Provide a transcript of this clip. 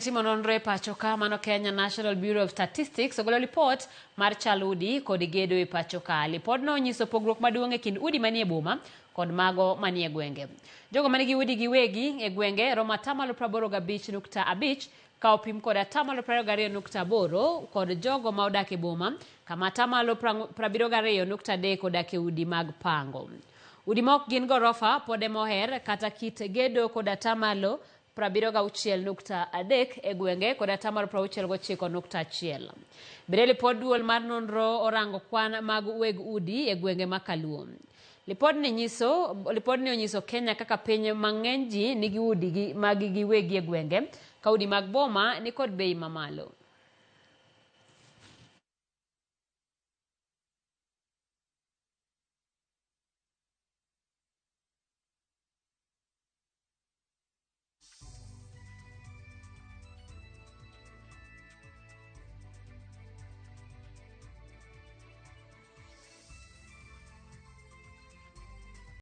Timo nonro e pacho ka mano Kenya National Bureau of Statistics ogolo lipot mar chal udi kod gedo e pacho ka. Lipodno onyiso pogruok maduong' e kind udi manie boma kod mago manie gwenge. Jogo manigi udi giwegi e gwenge romo atamalo 85.5 ka opim kod atamalo 22.8 kod jogo ma odak e boma kama atamalo 72.3 odak e udi mag pango. Udi ma ok gin gorofa pod ema oher kata kit gedo kod atamalo 76.3 e gwenge kod atamalo 69.1. Bende lipod duol mar nonro orango kwan mag weg udi e gwenge ma Kaluo. Lipodni nyiso lipodni onyiso Kenya kaka piny ma ng'eny ji nigi udi gi mag giwegi e gwenge ka udi mag boma ni kod bei mamalo.